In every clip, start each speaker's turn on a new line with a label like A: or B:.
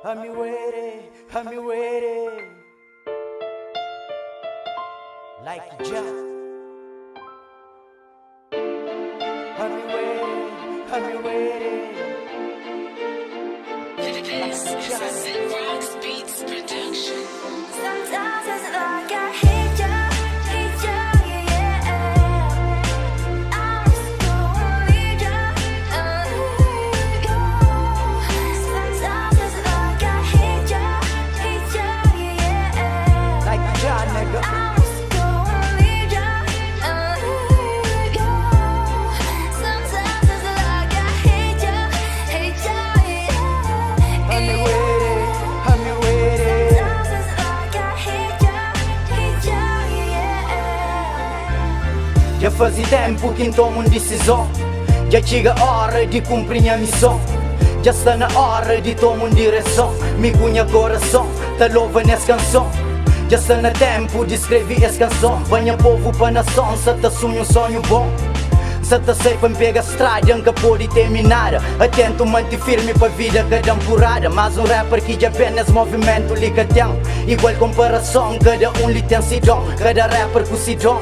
A: Ami were, ami were. Like ja. Ami were, ami were.
B: This is a Sid Rocks Beats production.
C: Sometimes it's like I hate ya, hate ya, yeah. I'm just gonna leave ya, leave you. Sometimes it's like I hate ya, hate ya, yeah.
A: Like ja, nigga.
C: I'm just gonna leave ya, leave you. Sometimes it's like I hate ya, hate ya, yeah.
A: Ami were, ami were.
C: Sometimes it's like I hate ya, hate ya, yeah.
A: Dja faze ténpu ki N toma un disizon. Dja txiga óra di kunpri nha mison. Dja sta na óra di toma un direson. Mi ku nha korason ta lova nes kanson. Dja sta na ténpu di skrebe es kanson. Pa nha povu, pa nason, sa ta sunha un sonhu bon. Sa ta sai pa N pega strada, N ka pode teme nada. Atentu, mante firmi pa vida ka da-m purada. Mas un rapper ki dja ben nes movimentu li ka ten igual konparason. Kada un li ten si don, kada rapper ku si don.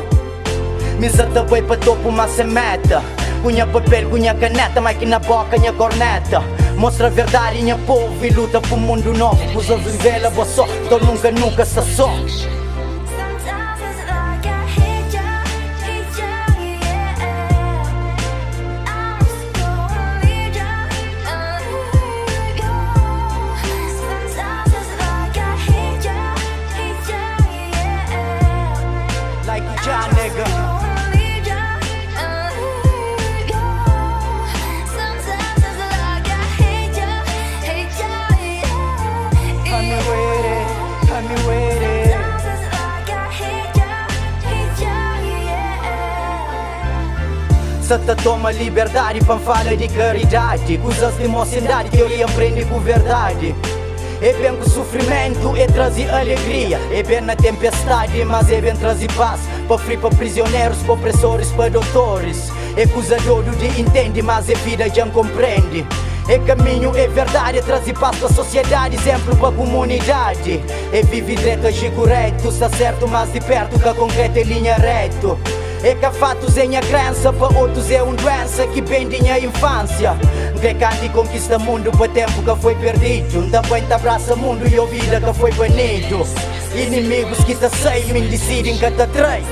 A: Mi sa ta bai pa topu mas sen meta. Ku nha papel, ku nha kaneta, mic na boka, nha korneta. Mostra verdadi nha povu i luta pa un mundu novu. Kuza rivela bo so, nton nunka, nunka sta so.
C: Sometimes it's like I hate ya, hate ya, yeah. I'm just gonna leave ya, leave you. Sometimes it's like I hate ya, hate ya, yeah.
A: Like ja, nigga.
C: Gonna leave ya, leave you. Sometimes it's like I hate ya, hate ya, yeah.
A: Ami were, ami were.
C: Sometimes it's like I hate ya, hate ya, yeah.
A: Sa ta toma liberdadi pa N fala di karidadi. Kuzas di mosindadi, teoria prende ku verdadi. É ben ku sufrimentu, é traze alegria. É ben na tempestadi, mas é ben traze paz. Pa free pa prisionerus, pa opresores, pa doutores. É kuza dodu di intende, mas é vida dja N komprende. É kaminhu, é verdadi, é traze paz pa sosiedadi, izénplu pa kumunidadi. É vive dretu, aji kuretu, sta sertu, mas di pertu ka konkretu, é linha retu. É ka fatus, é nha krensa, pa otus é un duensa ki ben di nha infánsia. N kre kanta i konkista mundu pa ténpu ka foi perdidu. N ta bai, N ta abrasa mundu i vida ka foi banidu. Inimigus ki ta sai, mi N disidi N ka ta trai.